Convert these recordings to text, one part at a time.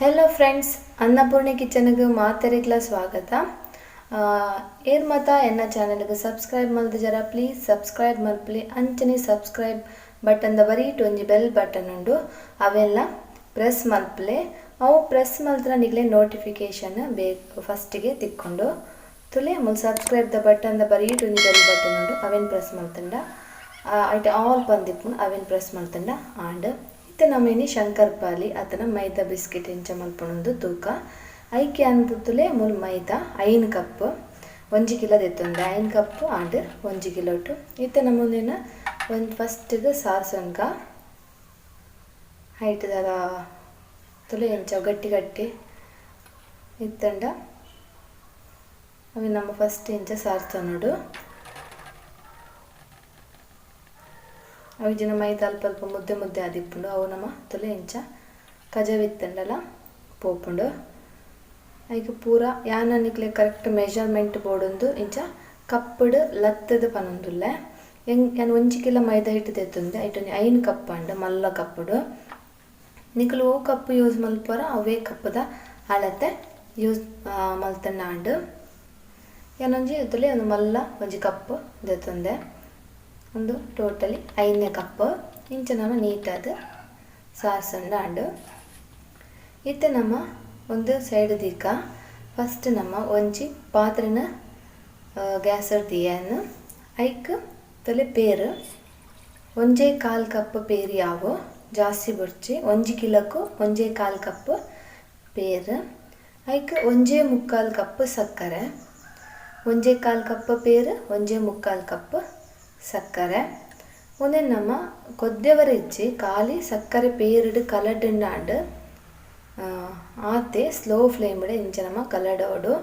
Hello friends, Annapoorni ಕಿಚನ್ಗೆ ಮಾತೆರೆಗ್ಲ ಸ್ವಾಗತ. ಏರ್ ಮಾತ ಎನ್ನ ಚಾನೆಲ್ಗೆ ಸಬ್ಸ್ಕ್ರೈಬ್ ಮಲ್ದ ಜರ ಪ್ಲೀಸ್ ಸಬ್ಸ್ಕ್ರೈಬ್ ಮಲ್ಪಲಿ. ಅಂಚನೆ ಸಬ್ಸ್ಕ್ರೈಬ್ ಬಟನ್ the ಬರೀಟ್ ಒಂಜಿ ಬೆಲ್ ಬಟನ್ ಉಂಡು, ಅವೆಲ್ಲ ಪ್ರೆಸ್ ಮಲ್ಪಲೆ. ಅವು ಪ್ರೆಸ್ ಮಲ್ತ್ರ ನಿಗ್ಲೆ ನೋಟಿಫಿಕೇಶನ್ ಬೇಗ ಫಸ್ಟಿಗೆ ತಿಕ್ಕೊಂಡು ತುಲೆ. ಮುಲ್ ಸಬ್ಸ್ಕ್ರೈಬ್ the button the ಬರೀಟ್ ಒಂಜಿ ಬೆಲ್ ಬಟನ್ ಉಂಡು, ಅವೇನು ಪ್ರೆಸ್ ಮಲ್ತಂಡ ಐಟ್ ಆಲ್ ಪಂದಿಪ್ಪುಂಡು, ಅವೇನು ಪ್ರೆಸ್ ಮಲ್ತಂಡ ಆಂಡ್. ಇತ್ತೆ ನಮೇನಿ ಶಂಕರ್ ಪಾಲಿ ಅತನ ಮೈದಾ ಬಿಸ್ಕೆಟ್ ಎಂಚ ಮಲ್ಪುನೊಂದು ತೂಕ. ಐಕೆ ಅನ್ಪುತ್ತುಲೆ ಮುಲ್ ಮೈದಾ 5 ಕಪ್ 1 ಕಿಲೋ ದೆತ್ತೊಂದೆ, 5 ಕಪ್ ಆಂಡ್ 1 ಕಿಲೋಟು. ಇತ್ತೆ ನಮೂನಿನ ಒಂದು ಫಸ್ಟಿಗೆ ಸಾರ್ಸೊನ್ಕ ಐಟ್ದರ ತುಲೆ ಎಂಚ ಗಟ್ಟಿ ಗಟ್ಟಿ ಇತ್ತಂಡ ಅవి ನಮ್ಮ ಫಸ್ಟ್ ಎಂಚ ಸಾರ್ಸೊನೋಡು. ಅವು ಜಿನ ಮೈದ ಅಲ್ಪ ಅಲ್ಪ ಮುದ್ದೆ ಮುದ್ದೆ ಆದಿಪ್ಪುಂಡು, ಅವು ನಮ್ಮ ತುಲೆ ಎಂಚ ಕಜವಿತ್ತಂಡಲ ಪೋಪುಂಡು. ಐಕ್ ಪೂರ ಯಾನ ನಿಕ್ಲೆ ಕರೆಕ್ಟ್ ಮೆಜರ್ಮೆಂಟ್ ಬೋಡೊಂದು ಇಂಚ ಕಪ್ಪುಡು ಲತ್ತದ ಪನೊಂದುಲ್ಲೆ. ಯಾನ್ 1 ಕಿಲೋ ಮೈದಾ ಹಿಟ್ಟು ದೆತ್ತೊಂದೆ, ಐಟ್ ಒಂಜಿ 5 ಕಪ್ ಆಂಡ್ ಮಲ್ಲ ಕಪ್ಪುಡು. ನಿಕುಲು ಓ ಕಪ್ ಯೂಸ್ ಮಲ್ಪರ ಅವೇ ಕಪ್ಪುದ ಅಳತೆ ಯೂಸ್ ಮಲ್ತಂಡ ಆಂಡ್. ಯಾನೊಂಜಿ ತುಲೆ ಒಂದು ಮಲ್ಲ ಒಂಜಿ ಕಪ್ ದೆತ್ತೊಂದೆ, ಒಂದು ಟೋಟಲಿ 5ನೇ ಕಪ್. ಇಂಚ ನಮ ನೀಟಾದ ಸಾರ್ಸಂಡ ಆಂಡ್. ಇತ್ತೆ ನಮ್ಮ ಒಂದು ಸೈಡ್ ದೀಕ ಫಸ್ಟ್ ನಮ್ಮ ಒಂಜಿ ಪಾತ್ರೆನ ಗ್ಯಾಸ್ ದೀಯನ್. ಐಕ್ ತಲೆ ಪೇರು 1.25 ಕಪ್ ಪೇರು, ಯಾವು ಜಾಸ್ತಿ ಬೊಡ್ಚಿ. 1 ಕಿಲೋಕು 1.25 ಕಪ್ ಪೇರು. ಐಕ್ 1.75 ಕಪ್ ಸಕ್ಕರೆ. 1.25 ಕಪ್ ಪೇರು, 1.75 ಕಪ್ ಸಕ್ಕರೆ. ಒಂದೇ ನಮ್ಮ ಕೊದ್ದೆವರ ಇಜ್ಜಿ, ಖಾಲಿ ಸಕ್ಕರೆ ಪೇರುಡು ಕಲಡ್ಂಡಾಂಡ್ ಆತೆ ಸ್ಲೋ ಫ್ಲೇಮ್ಡ್ ಇಂಚ ನಮ್ಮ ಕಲಡೋಡು.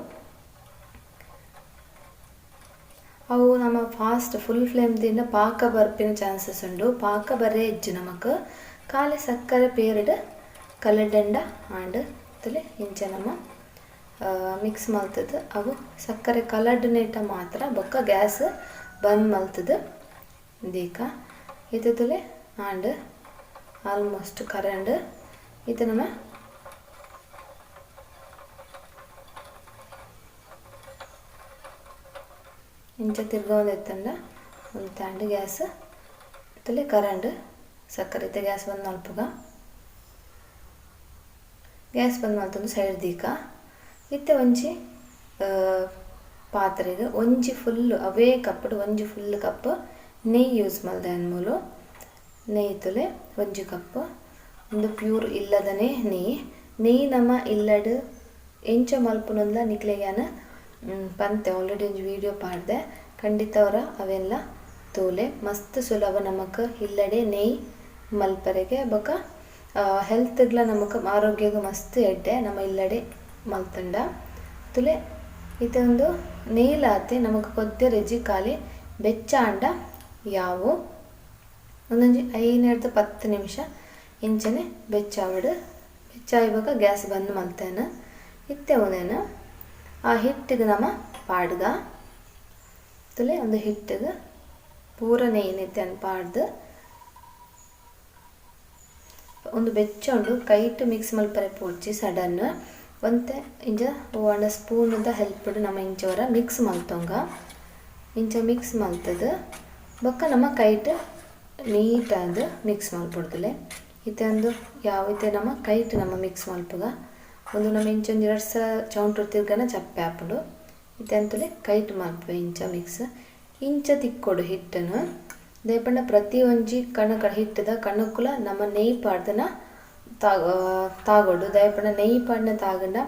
ಅವು ನಮ್ಮ ಫಾಸ್ಟ್ ಫುಲ್ ಫ್ಲೇಮ್ ದಿಂದ ಪಾಕ ಬರ್ಪಿನ ಚಾನ್ಸಸ್ ಉಂಡು, ಪಾಕ ಬರೇ ಇಜ್ಜಿ ನಮಕ್. ಖಾಲಿ ಸಕ್ಕರೆ ಪೇರುಡು ಕಲಡಂಡ ಆಂಡ್ ತುಲೆ ಇಂಚ ನಮ್ಮ ಮಿಕ್ಸ್ ಮಲ್ತದ. ಅವು ಸಕ್ಕರೆ ಕಲಡ್ನೇಟ ಮಾತ್ರ ಬೊಕ್ಕ ಗ್ಯಾಸ್ ಬಂದ್ ಮಲ್ತದ ದೀಕ. ಇತ್ತೆ ತುಲೆ ಆಂಡ್ ಆಲ್ಮೋಸ್ಟ್ ಕರಂಡ್. ಇತ್ತೆ ನಮ್ಮ ಇಂಚ ತಿರ್ಗವೊಂದು ಒಂತಾಂಡ್ ಗ್ಯಾಸ್ ತುಲೆ ಕರಂಡ್ ಸಕ್ಕರೆ. ಇತ್ತೆ ಗ್ಯಾಸ್ ಬಂದ್ ಮಲ್ಪುಗ. ಗ್ಯಾಸ್ ಬಂದ್ ಮಲ್ತೊಂದು ಸೈಡ್ ದೀಕ. ಇತ್ತೆ ಒಂಜಿ ಪಾತ್ರೆಗ್ ಒಂಜಿ ಫುಲ್ ಅವೇ ಕಪ್ಪುಡು ಒಂಜಿ ಫುಲ್ ಕಪ್ ನೆಯ್ಯಿ ಯೂಸ್ ಮಲ್ದೆ ಮೂಲು. ನೆಯ್ಯಿ ತುಲೆ 1 ಕಪ್, ಉಂದು ಪ್ಯೂರ್ ಇಲ್ಲದನೆ ನೆಯ್ಯಿ. ನೆಯ್ಯಿ ನಮ್ಮ ಇಲ್ಲಡ್ ಎಂಚ ಮಲ್ಪುನಂದ್ಲ ನಿಕ್ಲೆಗ್ ಯಾನ್ ಪಂತೆ, ಆಲ್ರೆಡಿ ಒಂಜಿ ವೀಡಿಯೋ ಪಾಡ್ದೆ, ಖಂಡಿತ ಅವರ ಅವೆಲ್ಲ ತೂಲೆ. ಮಸ್ತ್ ಸುಲಭ ನಮಕ್ ಇಲ್ಲಡೆ ನೆಯ್ಯಿ ಮಲ್ಪರೆಗೆ. ಬೊಕ ಹೆಲ್ತ್ಗ್ಲ ನಮಕ್ ಆರೋಗ್ಯಗ್ ಮಸ್ತ್ ಎಡ್ಡೆ ನಮ್ಮ ಇಲ್ಲಡೆ ಮಲ್ತಂಡ. ತುಲೆ ಇತ್ತೆ ಒಂದು ನೆಯ್ಯಿಲಾತೆ ನಮಕ್ ಕೊದ್ದೆ ರೆಜಿ, ಖಾಲಿ ಬೆಚ್ಚ ಆಂಡ ಯಾವು. ಒಂದೊಂಜಿ 5 10 ನಿಮಿಷ ಇಂಚನೆ ಬೆಚ್ಚಾವಡು. ಬೆಚ್ಚಾಯಿ ಬೊಕ ಗ್ಯಾಸ್ ಬಂದ್ ಮಲ್ತೇನೆ. ಇತ್ತೆ ಉಂದೆನ್ ಆ ಹಿಟ್ಟಿಗೆ ನಮ ಪಾಡ್ಗ. ತುಲೆ ಒಂದು ಹಿಟ್ಟಿಗೆ ಪೂರ ನೆಯ್ಯಿನ್ ಇತ್ತೆ ಪಾಡ್ದು ಒಂದು ಬೆಚ್ಚ ಉಂಡು. ಕೈಟ್ ಮಿಕ್ಸ್ ಮಲ್ಪರೆ ಪೋಡ್ಚಿ ಸಡನ್. ಒಂತೆ ಇಂಚ ಒಣ ಸ್ಪೂನ್ದ ಹೆಲ್ಪ್ ನಮ್ಮ ಇಂಚವರ ಮಿಕ್ಸ್ ಮಲ್ತೊಂಗ. ಇಂಚ ಮಿಕ್ಸ್ ಮಲ್ತದ ಬೊಕ್ಕ ನಮ್ಮ ಕೈಟ್ ನೀಟಾದ್ ಮಿಕ್ಸ್ ಮಲ್ಪೊಡ್ದುಲೆ. ಇತ್ತೆ ಒಂದು ಯಾವ ಇತ್ತೆ ನಮ್ಮ ಕೈಟ್ ನಮ್ಮ ಮಿಕ್ಸ್ ಮಲ್ಪುಗ. ಒಂದು ನಮ್ಮ ಇಂಚ ಒಂಜಿ ರಡ್ಡ್ ಸಲ ಚೌಂಟು ತಿರ್ಗನ ಚಪ್ಪೆ ಆಪುಂಡು. ಇತ್ತೆ ಅಂತಲೆ ಕೈಟ್ ಮಲ್ಪುವೆ ಇಂಚ ಮಿಕ್ಸ್. ಇಂಚ ತಿಕ್ಕೊಡು ಹಿಟ್ಟನ್ನು. ದಾಯೆ ಪ್ರತಿ ಒಂಜಿ ಕಣಕ ಹಿಟ್ಟದ ಕಣಕ್ಕುಲ ನಮ್ಮ ನೆಯ್ಯಿ ಪಾಡ್ದನ ತಾಗೊಡು. ದಾಯೆ ನೆಯ್ಯಿ ಪಾಡ್ನ ತಾಗಂಡ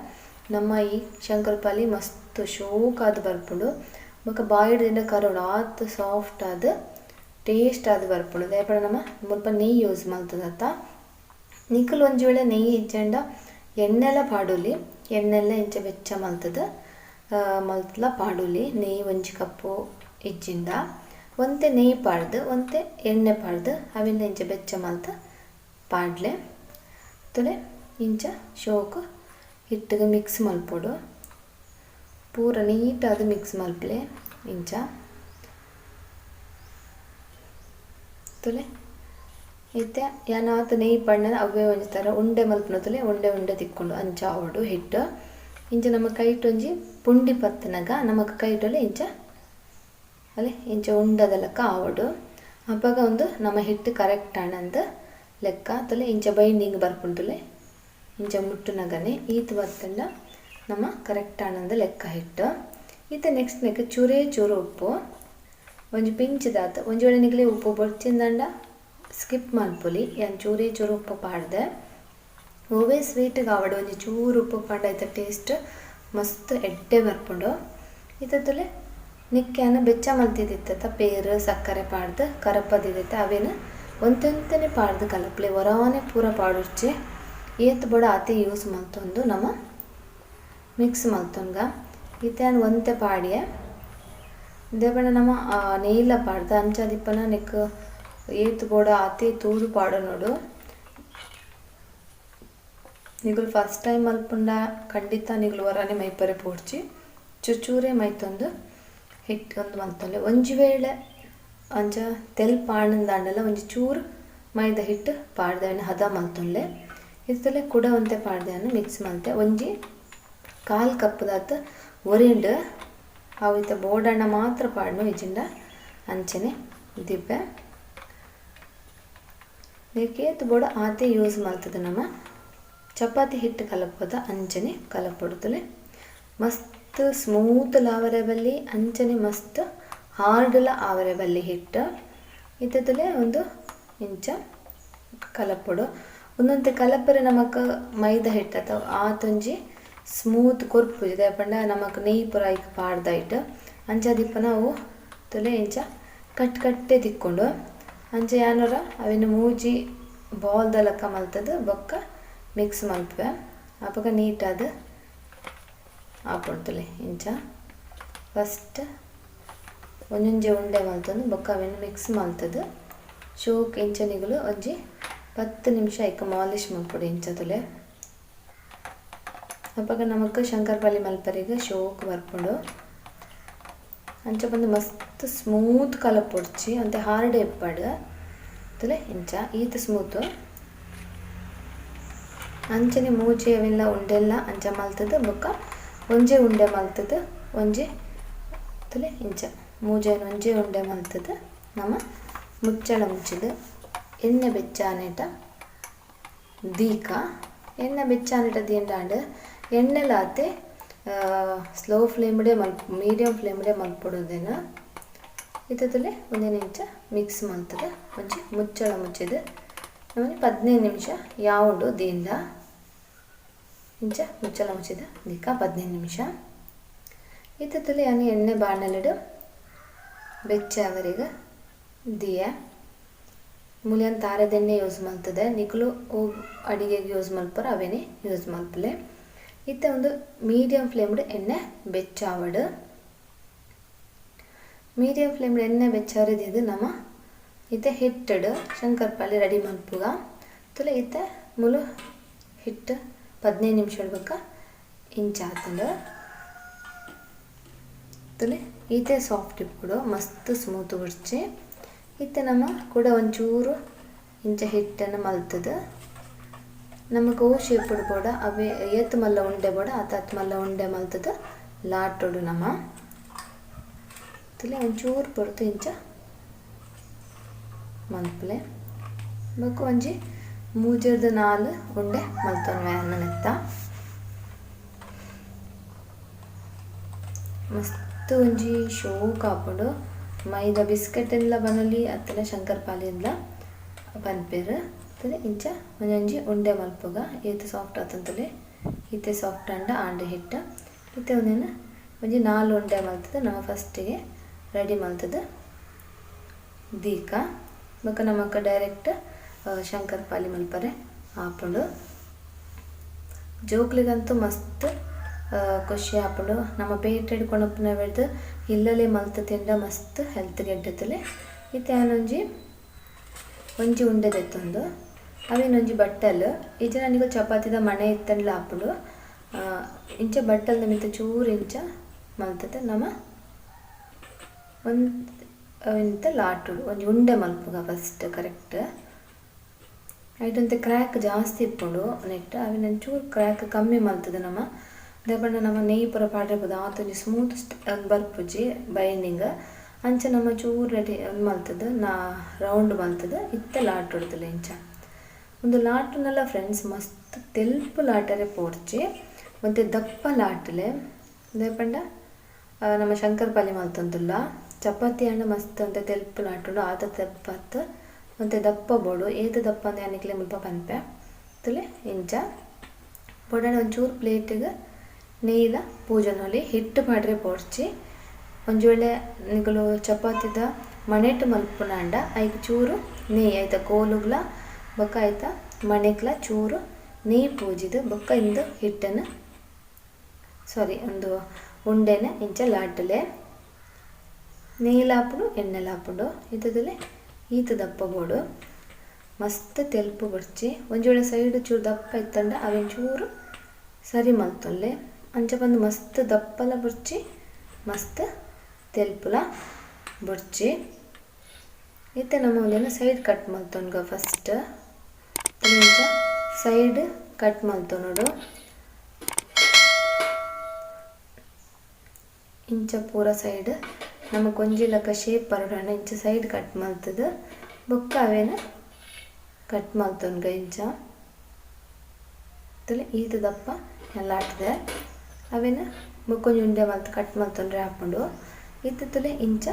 ನಮ್ಮ ಈ ಶಂಕರಪಾಲಿ ಮಸ್ತ್ ಶೋಕಾದ್ ಬರ್ಪುಂಡು. ಬೊಕ ಬಾಯಿಡ್ ಕರೋಡು ಆತ್ ಸಾಫ್ಟ್ ಆದ್ ಟೇಸ್ಟ್ ಆದ್ ಬರ್ಪುಂಡು. ದಾಯೆ ನಮ್ಮ ಮುಲ್ಪ ನೆಯ್ಯಿ ಯೂಸ್ ಮಲ್ತದತ್ತ. ನಿಕುಲು ಒಂಜಿ ವೇಳೆ ನೆಯ್ಯಿ ಇಜ್ಜಂಡ ಎಣ್ಣೆಲ ಪಾಡೊಲಿ, ಎಣ್ಣೆಲ ಇಂಚ ಬೆಚ್ಚ ಮಲ್ತದ ಮಲ್ತಲ ಪಾಡೊಲಿ. ನೆಯ್ಯಿ 1 ಕಪ್ಪು ಇಜ್ಜಿಂಡ ಒಂತೆ ನೆಯ್ಯಿ ಪಾಡ್ದು ಒಂತೆ ಎಣ್ಣೆ ಪಾಡ್ದು ಅವೆಲ್ಲ ಇಂಚ ಬೆಚ್ಚ ಮಲ್ತ ಪಾಡ್ಲೆ. ತುಲೆ ಇಂಚ ಶೋಕು ಹಿಟ್ಟಿಗೆ ಮಿಕ್ಸ್ ಮಲ್ಪೊಡು, ಪೂರ ನೀಟಾದ್ ಮಿಕ್ಸ್ ಮಲ್ಪಲೆ ಇಂಚ. ತುಲೆ ಇತ್ತೆ ಯಾನಾತ್ ನೆಯಿ ಪಣ್ಣನ ಅವೇ ಒಂಜಿ ಥರ ಉಂಡೆ ಮಲ್ಪುನತಲೆ ಉಂಡೆ ಉಂಡೆ ತಿಕ್ಕೊಂಡು ಅಂಚ ಆವೊಡು ಹಿಟ್ಟು. ಇಂಚ ನಮ್ಮ ಕೈಟ್ ಒಂಜಿ ಪುಂಡಿ ಪತ್ತನಗ ನಮಕ್ ಕೈಟಲ್ಲಿ ಇಂಚ ಅಲೆ ಇಂಚ ಉಂಡದ ಲೆಕ್ಕ ಆವೊಡು. ಅಪಗ ಒಂದು ನಮ್ಮ ಹಿಟ್ಟು ಕರೆಕ್ಟ್ ಆನಂದ್ ಲೆಕ್ಕ ತುಲೆ ಇಂಚ ಬೈಂಡಿಂಗ್ ಬರ್ಪುಂಡುಲೆ ಇಂಚ ಮುಟ್ಟುನಗನೆ ಈತ್ ಬತ್ತಂಡ ನಮ್ಮ ಕರೆಕ್ಟ್ ಆನಂದ್ ಲೆಕ್ಕ ಹಿಟ್ಟು. ಇತ್ತೆ ನೆಕ್ಸ್ಟ್ ನೆಕ್ ಚೂರೇ ಚೂರು ಉಪ್ಪು ಒಂಜಿ ಪಿಂಚ್ ದಾತ್ ಒಂಜಿ ವೇಳೆ ನಿಗಲಿ ಉಪ್ಪು ಬೊಡ್ಚಿಂದಂಡ ಸ್ಕಿಪ್ ಮಲ್ಪೊಲಿ ಯಾನ್ ಚೂರೇ ಚೂರು ಉಪ್ಪು ಪಾಡ್ದೆ. ಒವ್ವೇ ಸ್ವೀಟ್ ಆವಡ್ ಒಂಜಿ ಚೂರು ಉಪ್ಪು ಪಾಂಡ ಐತ ಟೇಸ್ಟ್ ಮಸ್ತ್ ಎಡ್ಡೆ ಬರ್ಪುಂಡು. ಇತ್ತೆ ತುಲೆ ನಿಕ್ಯಾನ ಬೆಚ್ಚ ಮಲ್ತಿದಿತ್ತ ಪೇರ್ ಸಕ್ಕರೆ ಪಾಡ್ದು ಕರಪದಿದಿತ್ತ ಅವೇನು ಒಂತೊಂತನೆ ಪಾಡ್ದು ಕಲಪ್ಲೆ ಒರಾನೆ ಪೂರ ಪಾಡೊಡ್ಚಿ ಏತ್ ಬೋಡ ಆತೆ ಯೂಸ್ ಮಲ್ತೊಂದು ನಮ ಮಿಕ್ಸ್ ಮಲ್ತೊನ್ಗ. ಇತ್ತೆ ಯಾನ್ ಒಂತೆ ಪಾಡ್ಯೆ ದಾಯೆ ಪಂಡ ನಮ ನೆಯ್ಲ ಪಾಡ್ದು ಅಂಚಾದಿಪ್ಪನ ನೆಕ್ ಏತ್ ಬೋಡ ಆತೆ ತೂದು ಪಾಡೊನೊಡು. ನಿಗುಲು ಫಸ್ಟ್ ಟೈಮ್ ಮಲ್ಪುಂಡ ಖಂಡಿತ ನಿಗುಲು ಒರಾನೆ ಮೈಪರೆ ಪೋಡ್ಚಿ ಚೂರು ಚೂರೇ ಮೈತೊಂದು ಹಿಟ್ಟು ಒಂದು ಮಲ್ತೊನ್ಲೆ. ಒಂಜಿ ವೇಳೆ ಅಂಚ ತೆಲ್ಪ್ ಆಂಡಲ ಒಂಜಿ ಚೂರು ಮೈದಾ ಹಿಟ್ಟು ಪಾಡ್ದ್ ಅವೆನ್ ಹದ ಮಲ್ತೊನ್ಲೆ. ಇತ್ತಲೆ ಕುಡ ಒಂತೆ ಪಾಡ್ದ್ ಯಾನ್ ಮಿಕ್ಸ್ ಮಲ್ತೆ. ಒಂಜಿ ಕಾಲ್ ಕಪ್ದಾತ್ ಒರಿಂಡ್ ಅವು ಇತ್ತೆ ಬೋಡಾಂಡ ಮಾತ್ರ ಪಾಡ್ನು ಇಜ್ಜಿಂಡ ಅಂಚನೆ ದಿಬ್ಬೆ. ನೆಕ್ ಏತ್ ಬೋಡ ಆತೆ ಯೂಸ್ ಮಲ್ತುದು ನಮ ಚಪಾತಿ ಹಿಟ್ಟು ಕಲಪೊದ ಅಂಚನೆ ಕಲಪೊಡು ತೂಲೆ. ಮಸ್ತ್ ಸ್ಮೂತ್ ಲ ಆವರೆ ಬಲ್ಲಿ ಅಂಚನೆ ಮಸ್ತ್ ಹಾರ್ಡ್ ಲ ಆವರೆ ಬಲ್ಲಿ ಹಿಟ್ಟು. ಇತ್ತೆ ತೂಲೆ ಉಂದು ಇಂಚ ಕಲಪೊಡು. ಉಂದೊಂತೆ ಕಲಪರೆ ನಮಕ್ ಮೈದಾ ಹಿಟ್ಟು ಅತ ಆತೊಂಜಿ ಸ್ಮೂತ್ ಕೊರ್ಪುಜಿ ದಾಯೆ ಪಂಡ ನಮಕ್ ನೆಯಿ ಪೂರ ಐಕ್ ಪಾಡ್ದಾಯ್ಟ್ ಅಂಚಾದಿಪ್ಪುನ ಅವು ತೂಲೆ ಇಂಚ ಕಟ್ ಕಟ್ಟೆ ತಿಕ್ಕುಂಡು. ಅಂಚ ಯಾನೊರ ಅವೆನ್ ಮೂಜಿ ಬಾಲ್ ದ ಲೆಕ್ಕ ಮಲ್ತುದು ಬೊಕ್ಕ ಮಿಕ್ಸ್ ಮಲ್ಪುವೆ ಅಪಗ ನೀಟಾದ್ ಆಪುಂಡು ತೂಲೆ ಇಂಚ. ಫಸ್ಟ್ ಒಂಜೊಂಜೆ ಉಂಡೆ ಮಲ್ತೊಂದು ಬೊಕ್ಕ ಅವೆನ್ ಮಿಕ್ಸ್ ಮಲ್ತುದು ಶೋಕ್ ಇಂಚ ನಿಗುಲು ಒಂಜಿ 10 ನಿಮಿಷ ಐಕ್ ಮಾಲಿಶ್ ಮಲ್ಪೊಡು ಇಂಚ ತೂಲೆ. ಅಪಗ ನಮಕ್ ಶಂಕರ್ಪಳ್ಳಿ ಮಲ್ಪರೆಗ್ ಶೋಕ್ ಬರ್ಪುಂಡು. ಅಂಚ ಪಂದ್ ಮಸ್ತ್ ಸ್ಮೂತ್ ಕಲಪೊಡ್ಚಿ ಒಂತೆ ಹಾರ್ಡ್ ಇಪ್ಪಡ್ ತೂಲೆ ಇಂಚ ಈತ್ ಸ್ಮೂತ್. ಅಂಚನೆ ಮೂಜಿ ಅವೆನ್ಲ ಉಂಡೆಲ್ಲ ಅಂಚ ಮಲ್ತುದು ಬೊಕ್ಕ ಒಂಜೆ ಉಂಡೆ ಮಲ್ತುದು ಒಂಜಿ ತೂಲೆ ಇಂಚ ಮೂಜೆನ್ ಒಂಜೆ ಉಂಡೆ ಮಲ್ತುದು ನಮ ಮುಚ್ಚಳ ಮುಚ್ಚಿದ್ ಎಣ್ಣೆ ಬೆಚ್ಚ ಆನೇಟ ದೀಕ. ಎಣ್ಣೆ ಬೆಚ್ಚ ಆನೇಟ ದೀಂಡಾಂಡ್ ಎಣ್ಣೆಲಾತೆ ಸ್ಲೋ ಫ್ಲೇಮ್ಡೆ ಮಲ್ಪ ಮೀಡಿಯಂ ಫ್ಲೇಮ್ಡೆ ಮಲ್ಪೊಡು ಉಂದೆನ್. ಇತ್ತೆ ತೂಲೆ ಒಂಜಿ ಇಂಚ ಮಿಕ್ಸ್ ಮಲ್ತುದು ಒಂಜಿ ಮುಚ್ಚಳ ಮುಚ್ಚಿದ್ ಒಂಜಿ 15 ನಿಮಿಷ ಯಾವುಂಡು ದೀಂಡ ಇಂಚ ಮುಚ್ಚಳ ಮುಚ್ಚಿದ್ ದೀಕ 15 ನಿಮಿಷ. ಇತ್ತೆ ತೂಲೆ ಯಾನ್ ಎಣ್ಣೆ ಬಾಣಲೆಡ್ ಬೆಚ್ಚ ಆವರೆಗ್ ದೀಯೆ. ಮೂಲು ಯಾನ್ ತಾರೆದೆಣ್ಣೆ ಯೂಸ್ ಮಲ್ತುದೆ ನಿಕುಲು ಒವು ಅಡಿಗೆಗ್ ಯೂಸ್ ಮಲ್ಪರ ಅವೆನೆ ಯೂಸ್ ಮಲ್ಪುಲೆ. ಇತ್ತೆ ಉಂದು ಮೀಡಿಯಂ ಫ್ಲೇಮ್ಡ್ ಎಣ್ಣೆ ಬೆಚ್ಚ ಆವಡ್. ಮೀಡಿಯಂ ಫ್ಲೇಮ್ಡ್ ಎಣ್ಣೆ ಬೆಚ್ಚ ದೀದ್ ನಮ ಇತ್ತೆ ಹಿಟ್ಟುಡ್ ಶಂಕರ್ಪಳ್ಳಿ ರೆಡಿ ಮಲ್ಪುಗ. ತೂಲೆ ಇತ್ತೆ ಮೂಲು ಹಿಟ್ಟು 15 ನಿಮಿಷ ಬೊಕ್ಕ ಇಂಚ ಆತುಂಡು. ತೂಲೆ ಈತೆ ಸಾಫ್ಟ್ ಇಪ್ಪೊಡು ಮಸ್ತ್ ಸ್ಮೂತ್ ಬೊಡ್ಚಿ. ಇತ್ತೆ ನಮ ಕುಡ ಒಂಚೂರು ಇಂಚ ಹಿಟ್ಟನ್ನು ಮಲ್ತುದು ನಮಕ್ ಒವು ಶೇಪುಡು ಬೋಡ ಅವೇ ಏತ್ ಮಲ್ಲ ಉಂಡೆ ಬೋಡ ಆತ್ ಮಲ್ಲ ಉಂಡೆ ಮಲ್ತುದು ಲಾಟೊಡು ನಮ. ತೂಲೆ ಒಂಚೂರು ಪೊರ್ತು ಇಂಚ ಮಲ್ಪುಲೆ. ಬೊಕ ಒಂಜಿ ಮೂಜೆರ್ದ್ 4 ಉಂಡೆ ಮಲ್ತೊನ್ವೆ ಯಾನ್ ನೆತ್ತ. ಮಸ್ತ್ ಒಂಜಿ ಶೋಕ್ ಆಪುಂಡು. ಮೈದಾ ಬಿಸ್ಕೆಟ್ ಲ ಬನೊಲಿ ಅತ್ತಂಡ ಶಂಕರ್ಪಾಲಿ ಲ ಪನ್ಪೆರ್. ತೂಲೆ ಇಂಚ ಒಂಜೊಂಜಿ ಉಂಡೆ ಮಲ್ಪುಗ ಏತ್ ಸಾಫ್ಟ್ ಆತುಂಡು ತೂಲೆ ಇತ್ತೆ ಸಾಫ್ಟ್ ಆಂಡ ಆಂಡ್ ಹಿಟ್ಟು. ಇತ್ತೆ ಉಂದೆನ್ ಒಂಜಿ 4 ಉಂಡೆ ಮಲ್ತುದು ನಮ ಫಸ್ಟ್ ಗೆ ರೆಡಿ ಮಲ್ತುದು ದೀಕ. ಬೊಕ ನಮಕ್ ಡೈರೆಕ್ಟ್ ಶಂಕರ್ಪಾಲಿ ಮಲ್ಪರೆ ಆಪುಂಡು. ಜೋಕ್ಲೆಗಂತೂ ಮಸ್ತ್ ಖುಷಿ ಆಪುಂಡು. ನಮ ಪೇಟೆಡ್ ಕೊನೊಪುನವೆರ್ದ್ ಇಲ್ಲಲೆ ಮಲ್ತ್ ತಿಂಡ ಮಸ್ತ್ ಹೆಲ್ತ್ ಗ್ ಎಡ್ಡೆ ತೂಲೆ. ಇತ್ತೆ ಯಾನೊಂಜಿ ಒಂಜಿ ಉಂಡೆ ದೆತ್ತೊಂದು ಅವೆನೊಂಜಿ ಬಟ್ಟಲ್ ಇಜ್ಜಿಂಡ ನಿಕುಲು ಚಪಾತಿದ ಮಣೆ ಇತ್ತಂಡಲ ಆಪುಂಡು. ಇಂಚ ಬಟ್ಟಲ್ದ ಮಿತ್ತ್ ಚೂರು ಇಂಚ ಮಲ್ತುದು ನಮ ಅವೆನ್ ಲಾಟೊಡು ಒಂಜಿ ಉಂಡೆ ಮಲ್ಪುಗ ಫಸ್ಟ್ ಕರೆಕ್ಟ್. ಐಟಂತೆ ಕ್ರ್ಯಾಕ್ ಜಾಸ್ತಿ ಇಪ್ಪುಂಡು ನೆಟ್ ಅವಿನ ಚೂರು ಕ್ರ್ಯಾಕ್ ಕಮ್ಮಿ ಮಲ್ತದೆ ನಮ್ಮ ದಾಯೆ ನಮ್ಮ ನೆಯ್ಯಿ ಪೂರ ಪಾಡ್ರೆ ಆತೊಂಜಿ ಸ್ಮೂತ್ ಬರ್ಪುಜಿ ಬೈಂಡಿಂಗ್ ಅಂಚ ನಮ್ಮ ಚೂರು ರೆಡಿ ಮಲ್ತದೆ ನಾ ರೌಂಡ್ ಮಲ್ತದೆ ಇತ್ತೆ ಲಾಟ್ ಹೊಡ್ತಲೆ ಇಂಚ ಒಂದು ಲಾಟುನಲ್ಲ ಫ್ರೆಂಡ್ಸ್ ಮಸ್ತ್ ತೆಲ್ಪು ಲಾಟರೆ ಪೋಡ್ಚಿ ಒಂತೆ ದಪ್ಪ ಲಾಟಲೆ ದಾಯೆ ಪಂಡ ನಮ್ಮ ಶಂಕರಪಾಲಿ ಮಲ್ತೊಂದುಲ್ಲ ಚಪಾತಿ ಆಂಡ ಮಸ್ತ್ ಒಂತೆ ತೆಲ್ಪು ಲಾಟುಂಡು ಆತ ತೆಪ್ಪತ್ತು ಒಂತೆ ದಪ್ಪ ಬೋಡು ಏತ್ ದಪ್ಪ ಅಂದ್ ಯಾನ್ ನಿಕ್ಲೆ ಮುಲ್ಪ ಪನ್ಪೆ ತುಲೆ ಇಂಚ ಬೋಡಾಂಡ ಒಂಚೂರು ಪ್ಲೇಟಿಗ್ ನೆಯ್ಯಿದ ಪೂಜೊನೊಲಿ ಹಿಟ್ಟು ಪಾಡ್ರೆ ಪೋಡ್ಚಿ ಒಂಜಿ ವೇಳೆ ನಿಕುಲು ಚಪಾತಿದ ಮಣೆಟ್ ಮಲ್ಪುನಾಂಡ ಐಕ್ ಚೂರು ನೆಯ್ಯಿ ಐತ ಕೋಲುಗ್ಲ ಬೊಕ ಐತ ಮಣೆಕ್ಲ ಚೂರು ನೆಯ್ಯಿ ಪೂಜಿದ್ ಬೊಕ ಇಂದು ಹಿಟ್ಟನ್ ಸಾರಿ ಉಂದು ಉಂಡೆನ್ ಇಂಚ ಲಾಟಲೆ ನೆಯ್ಯಿಲ ಆಪುಂಡು ಎಣ್ಣೆಲ ಆಪುಂಡು ಇತ್ತುದುಲೆ ಈತ್ ದಪ್ಪ ಬೋಡು ಮಸ್ತ್ ತೆಲ್ಪು ಬೊಡ್ಚಿ ಒಂಜಿ ವೇಳೆ ಸೈಡ್ ಚೂರು ದಪ್ಪ ಇತ್ತಂಡ ಅವೆನ್ ಚೂರು ಸರಿ ಮಲ್ತೊನ್ಲೆ ಅಂಚ ಪಂದ್ ಮಸ್ತ್ ದಪ್ಪಲ ಬೊಡ್ಚಿ ಮಸ್ತ್ ತೆಲ್ಪುಲ ಬೊಡ್ಚಿ ಇತ್ತೆ ನಮ ಉಂದೆನ್ ಸೈಡ್ ಕಟ್ ಮಲ್ತೊನ್ಗ ಫಸ್ಟ್ ಇಂಚ ಸೈಡ್ ಕಟ್ ಮಲ್ತೊನೊಡು ಇಂಚ ಪೂರ ಸೈಡ್ ನಮಕ್ ಒಂಜಿ ಲಕ ಶೇಪ್ ಬರೊಡಾಂಡ ಇಂಚ ಸೈಡ್ ಕಟ್ ಮಲ್ತುದು ಬೊಕ್ಕ ಅವೆನ್ ಕಟ್ ಮಲ್ತೊನ್ಗ ಇಂಚ ತೂಲೆ ಈತ್ ದಪ್ಪ ಲಾಟ್ದೆ ಅವೆನ್ ಬೊಕ್ಕೊಂಜಿ ಉಂಡೆ ಮಲ್ತ್ ಕಟ್ ಮಲ್ತೊನ್ರೆ ಆಪುಂಡು ಇತ್ತೆ ತೂಲೆ ಇಂಚ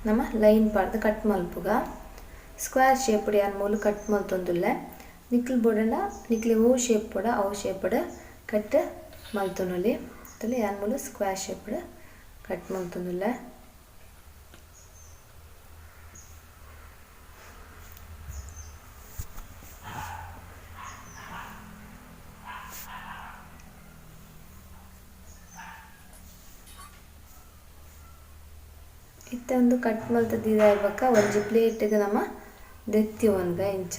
ನಮ ಲೈನ್ ಪಾಡ್ದ್ ಕಟ್ ಮಲ್ಪುಗ ಸ್ಕ್ವೇರ್ ಶೇಪ್ ಡ್ ಯಾನ್ ಮೂಲು ಕಟ್ ಮಲ್ತೊಂದುಲ್ಲೆ ನಿಕ್ಲ್ ಬೋಡಂಡ ನಿಕ್ಲೆಗ್ ಒವು ಶೇಪ್ ಬೋಡ ಅವು ಶೇಪ್ ಡ್ ಕಟ್ ಮಲ್ತೊನೊಲಿ ತೂಲೆ ಯಾನ್ ಮೂಲು ಸ್ಕ್ವೇರ್ ಶೇಪ್ ಡ್ ಕಟ್ ಮಲ್ತೊಂದುಲ್ಲೆ. ಇತ್ತೆ ಉಂದು ಕಟ್ ಮಲ್ತ್ ದೀದಾಯಿ ಬೊಕ್ಕ ಒಂಜಿ ಪ್ಲೇಟ್ ಗ್ ನಮ ದೆತ್ತಿ ಒಂದ ಇಂಚ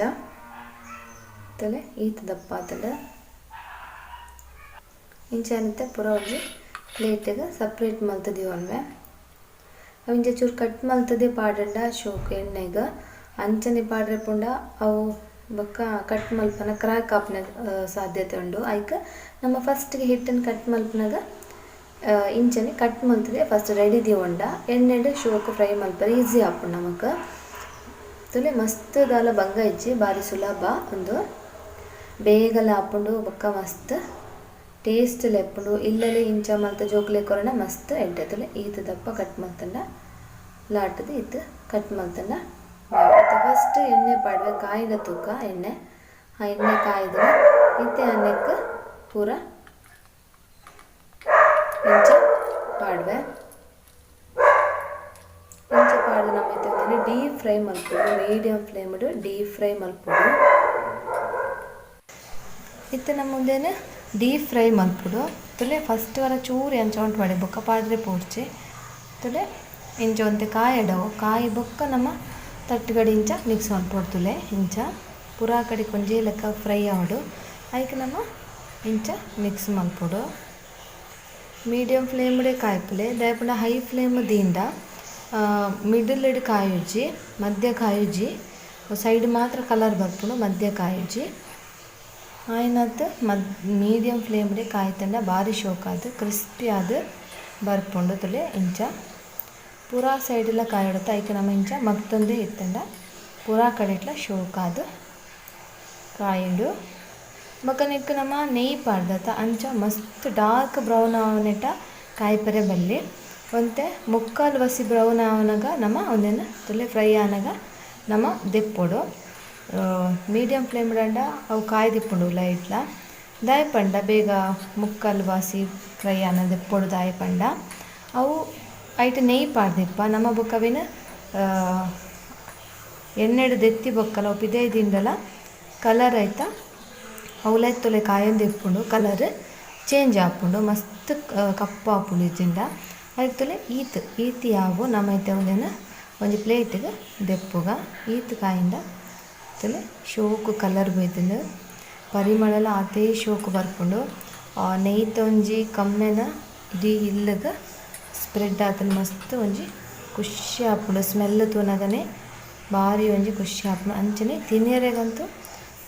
ತೂಲೆ ಈತ್ ದಪ್ಪ ಆತುಂಡು ಇಂಚ ಇತ್ತೆ ಪೂರ ಒಂಜಿ ಪ್ಲೇಟ್ ಗ್ ಸಪರೇಟ್ ಮಲ್ತ್ ದೀವೊನ್ವೆ ಅವು ಇಂಚ ಚೂರು ಕಟ್ ಮಲ್ತುದೆ ಪಾಡಂಡ ಶೋಕು ಎಣ್ಣೆಗ್ ಅಂಚನೆ ಪಾಡ್ರೆ ಪೋಂಡ ಅವು ಬೊಕ್ಕ ಕಟ್ ಮಲ್ಪನ ಕ್ರ್ಯಾಕ್ ಆಪುನ ಸಾಧ್ಯತೆ ಉಂಡು ಐಕ್ ನಮ ಫಸ್ಟ್ ಗ್ ಹಿಟ್ಟನ್ ಕಟ್ ಮಲ್ಪುನಗ ಇಂಚನೆ ಕಟ್ ಮಲ್ತುದೆ ಫಸ್ಟ್ ರೆಡಿ ದೀವೊಂಡ ಎಣ್ಣೆಡ್ ಶೋಕು ಫ್ರೈ ಮಲ್ಪರೆ ಈಸಿ ಆಪುಂಡು ನಮಕ್ ತೂಲೆ ಮಸ್ತ್ ದಾಲ ಬಂಗ ಇಜ್ಜಿ ಬಾರಿ ಸುಲಭ ಉಂದು ಬೇಗಲ ಆಪುಂಡು ಬೊಕ್ಕ ಮಸ್ತ್ ಟೇಸ್ಟ್ ಲ ಇಪ್ಪುಂಡು ಇಲ್ಲಲೆ ಇಂಚ ಮಲ್ತ್ ಜೋಕುಲೆಗ್ ಕೊರ್ಂಡ ಮಸ್ತ್ ಎಡ್ಡೆ ತೂಲೆ ಈತ್ ದಪ್ಪ ಕಟ್ ಮಲ್ತುಂಡ ಲಾಟುದು ಈತ್ ಕಟ್ ಮಲ್ತುಂಡ ಫಸ್ಟ್ ಎಣ್ಣೆ ಪಾಡ್ವೆ ಕಾಯಿದ ತೂಕ ಎಣ್ಣೆ ಆ ಎಣ್ಣೆ ಕಾಯ್ದು ಇತ್ತೆ ನೆಕ್ಕ್ ಪೂರ ಇಂಚ ಪಾಡ್ವೆ ಇಂಚ ಪಾಡ್ದ್ ನಮ ಇತ್ತೆ ಉಂದೆನ್ ಡೀಪ್ ಫ್ರೈ ಮಲ್ಪೊಡು ಮೀಡಿಯಂ ಫ್ಲೇಮ್ ಡ್ ಡೀಪ್ ಫ್ರೈ ಮಲ್ಪೊಡು ಇತ್ತೆ ನಮ ಉಂದೆನ್ ಡೀಪ್ ಫ್ರೈ ಮಲ್ಪೊಡು ತುಲೆ ಫಸ್ಟ್ ವರ ಚೂರು ಅಂಚ ಉಂಟು ಪಾಡೆ ಬೊಕ್ಕ ಪಾಡ್ರೆ ಪೋಡ್ಚಿ ತುಲೆ ಇಂಚ ಒಂತೆ ಕಾಯಡವು ಕಾಯಿ ಬೊಕ್ಕ ನಮ ತಟ್ಟುಗಡಿ ಇಂಚ ಮಿಕ್ಸ್ ಮಲ್ಪೊಡು ತುಲೆ ಇಂಚ ಪೂರಾ ಕಡೆಕ್ ಒಂಜೇ ಲೆಕ್ಕ ಫ್ರೈ ಆವೊಡು ಐಕ್ ನಮ ಇಂಚ ಮಿಕ್ಸ್ ಮಲ್ಪೊಡು ಮೀಡಿಯಂ ಫ್ಲೇಮ್ ಡೇ ಕಾಯ್ಪುಲೆ ದಾಯೆ ಪಂಡ ಹೈ ಫ್ಲೇಮ್ ದೀಂಡ ಮಿಡ್ಲ್ ಡ್ ಕಾಯುಜಿ ಮಧ್ಯ ಕಾಯುಜಿ ಸೈಡ್ ಮಾತ್ರ ಕಲರ್ ಬರ್ಪುಂಡು ಮಧ್ಯ ಕಾಯುಜಿ ಆಯಿನಾತ್ ಮೀಡಿಯಂ ಫ್ಲೇಮ್ ಡೇ ಕಾಯ್ತಂಡ ಬಾರಿ ಶೋಕಾದ್ ಕ್ರಿಸ್ಪಿ ಆದ್ ಬರ್ಪುಂಡು ತುಲೆ ಇಂಚ ಪೂರಾ ಸೈಡ್ ಲ ಕಾಯೊಡತ್ತ ಐಕ್ ನಮ ಇಂಚ ಮಗ್ತೊಂದೆ ಇತ್ತುಂಡ ಪೂರಾ ಕಡೆಟ್ಲ ಶೋಕಾದ್ ಕಾಯುಂಡು ಬೊಕ ನೆಕ್ಕ್ ನಮ ನೆಯ್ಯಿ ಪಾಡ್ದತ ಅಂಚ ಮಸ್ತ್ ಡಾರ್ಕ್ ಬ್ರೌನ್ ಆವನೆಟ ಕಾಯ್ಪೆರೆ ಬಲ್ಲಿ ಒಂತೆ ಮುಕ್ಕಾಲ್ ವಸಿ ಬ್ರೌನ್ ಆವನಗ ನಮ ಉಂದೆನ್ ತುಲೆ ಫ್ರೈ ಆನಗ ನಮ ದೆಪ್ಪೊಡು ಮೀಡಿಯಂ ಫ್ಲೇಮ್ ಡಾಂಡ ಅವು ಕಾಯ್ದಿಪ್ಪುಂಡು ಲೈಟ್ಲ ದಾಯೆ ಪಂಡ ಬೇಗ ಮುಕ್ಕಾಲ್ ವಾಸಿ ಫ್ರೈ ಆನ ದೆಪ್ಪೊಡು ದಾಯೆ ಪಂಡ ಅವು ಐಟ್ ನೆಯ್ಯಿ ಪಾಡ್ದಿಪ್ಪ ನಮ ಬೊಕ ಅವೆನ್ ಎಣ್ಣೆಡ್ ದೆತ್ತಿ ಬೊಕ್ಕಲ ಅವು ಪಿದಯಿ ದಿಂಡಲ ಕಲರ್ ಐತ ಅವ್ಲೇ ತುಲೆ ಕಾಯೊಂದು ಇಪ್ಪುಂಡು ಕಲರ್ ಚೇಂಜ್ ಆಪುಂಡು ಮಸ್ತ್ ಕಪ್ಪು ಆಪುಂಡು ಇಜ್ಜಿಂಡ ಐಕ್ ತುಲೆ ಈತ್ ಈತ್ ಯಾವು ನಮ ಇತ್ತೆ ಉಂದೆನ್ ಒಂಜಿ ಪ್ಲೇಟ್ ಗ್ ದೆಪ್ಪುಗ ಈತ್ ಕಾಯಿಂಡ ತುಲೆ ಶೋಕು ಕಲರ್ ಬೈದ್ಂಡ್ ಪರಿಮಳಲ ಆತೇ ಶೋಕು ಬರ್ಪುಂಡು ನೆಯ್ತ ಒಂಜಿ ಕಮ್ಮೆನ ಇಡೀ ಇಲ್ಲಗ್ ಸ್ಪ್ರೆಡ್ ಆತುಂಡು ಮಸ್ತ್ ಒಂಜಿ ಖುಷಿ ಆಪುಂಡು ಸ್ಮೆಲ್ ತೂನಗನೆ ಬಾರಿ ಒಂಜಿ ಖುಷಿ ಆಪುಂಡು ಅಂಚನೆ ತಿನಿಯೆರೆಗಂತೂ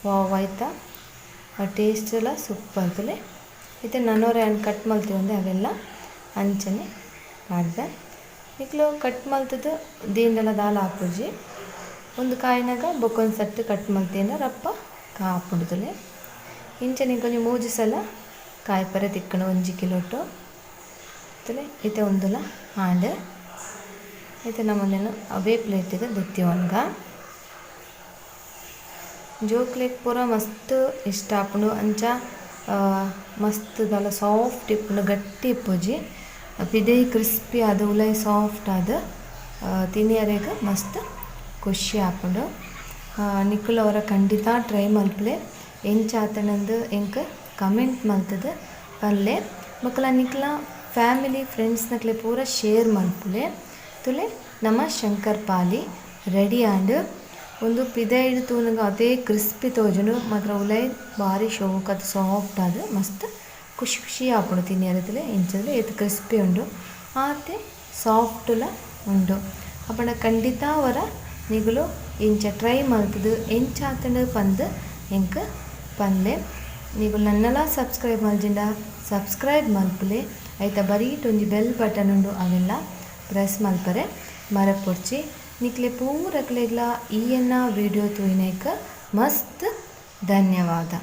ವಾವ್ ಆಯ್ತಾ ಟೇಸ್ಟ್ ಎಲ್ಲ ಸೂಪರ್ ತುಲೆ. ಇತ್ತೆ ನನೊರ ಯಾನ್ ಕಟ್ ಮಲ್ತಿ ಅವೆಲ್ಲ ಅಂಚನೆ ಪಾಡ್ದೆ. ನಿಕ್ಲು ಕಟ್ ಮಲ್ತದು ದೀಂಡಲ ದಾಲ ಆಪುಜಿ. ಒಂದು ಕಾಯಿನಾಗ ಬೊಕ್ಕೊಂದು ಸಟ್ಟು ಕಟ್ ಮಲ್ತಿನ ರಪ್ಪ ಕಾಪುಂಡು ತುಲೆ. ಇಂಚನೆ ಒಂಜಿ ಮೂಜಿ ಸಲ ಕಾಯಿಪರೆ ತಿಕ್ಕಣ 1 ಕಿಲೋಟು ತುಲೆ. ಇತ್ತೆ ಒಂದುಲ ಆಂಡ್. ಇತ್ತೆ ನಮ್ಮನೇನು ಅವೇ ಪ್ಲೇಟಿಗೆ ದೆತ್ತಿ ಒಣಗ. ಜೋಕ್ಲೆಗ್ ಪೂರ ಮಸ್ತ್ ಇಷ್ಟ ಆಪುಂಡು. ಅಂಚ ಮಸ್ತ್ ದಾಲ ಸಾಫ್ಟ್ ಇಪ್ಪುಂಡು, ಗಟ್ಟಿ ಇಪ್ಪುಜಿ. ಪಿದೈ ಕ್ರಿಸ್ಪಿ ಆದ್ ಉಲೈ ಸಾಫ್ಟ್ ಆದ್ ತಿನಿಯರೆಗ್ ಮಸ್ತ್ ಖುಷಿ ಆಪುಂಡು. ನಿಕುಲು ಅವರ ಖಂಡಿತ ಟ್ರೈ ಮಲ್ಪುಲೆ. ಎಂಚ ಆತನಂದು ಎಂಕ್ ಕಮೆಂಟ್ ಮಲ್ತದು ಪಲ್ಲೆ. ಬೊಕಲ ನಿಕ್ಲ ಫ್ಯಾಮಿಲಿ ಫ್ರೆಂಡ್ಸ್ ನಕ್ಲೆ ಪೂರ ಶೇರ್ ಮಲ್ಪುಲೆ. ತುಲೆ ನಮ್ಮ ಶಂಕರ್ ಪಾಲಿ ರೆಡಿ ಆಂಡ್. ಒಂದು ಪಿದೈಡ್ ತೂನಗ ಅದೇ ಕ್ರಿಸ್ಪಿ ತೋಜುಂಡು ಮಾತ್ರ ಉಲೈ ಬಾರಿ ಶೋಕ್ ಅದು ಸಾಫ್ಟ್ ಆದ್ ಮಸ್ತ್ ಖುಷಿ ಖುಷಿ ಆಪುಂಡು ತಿನಿಯರೆ ತುಲೆ. ಇಂಚ ಏತ್ ಕ್ರಿಸ್ಪಿ ಉಂಡು ಆತೆ ಸಾಫ್ಟುಲ ಉಂಡು. ಅಪಂಡ ಖಂಡಿತ ಅವರ ನಿಗುಲು ಇಂಚ ಟ್ರೈ ಮಲ್ತದು ಎಂಚಾತಂಡು ಪಂದ್ ಎಂಕ್ ಪನ್ಲೆ. ನಿಗುಲು ನನ್ನಲ ಸಬ್ಸ್ಕ್ರೈಬ್ ಮಲ್ಜಿಂಡ ಸಬ್ಸ್ಕ್ರೈಬ್ ಮಲ್ಪುಲೆ. ಐತ ಬರೀಟ್ ಒಂಜಿ ಬೆಲ್ ಬಟನ್ ಉಂಡು ಅವೆಲ್ಲ ಪ್ರೆಸ್ ಮಲ್ಪರೆ ಮರಪೊಡ್ಚಿ. ನಿಕ್ಲೆ ಪೂರಕ್ಲೆಗ್ಲ ಈ ಎನ್ನ ವಿಡಿಯೋ ತೂಯಿನೈಕ್ ಮಸ್ತ್ ಧನ್ಯವಾದ.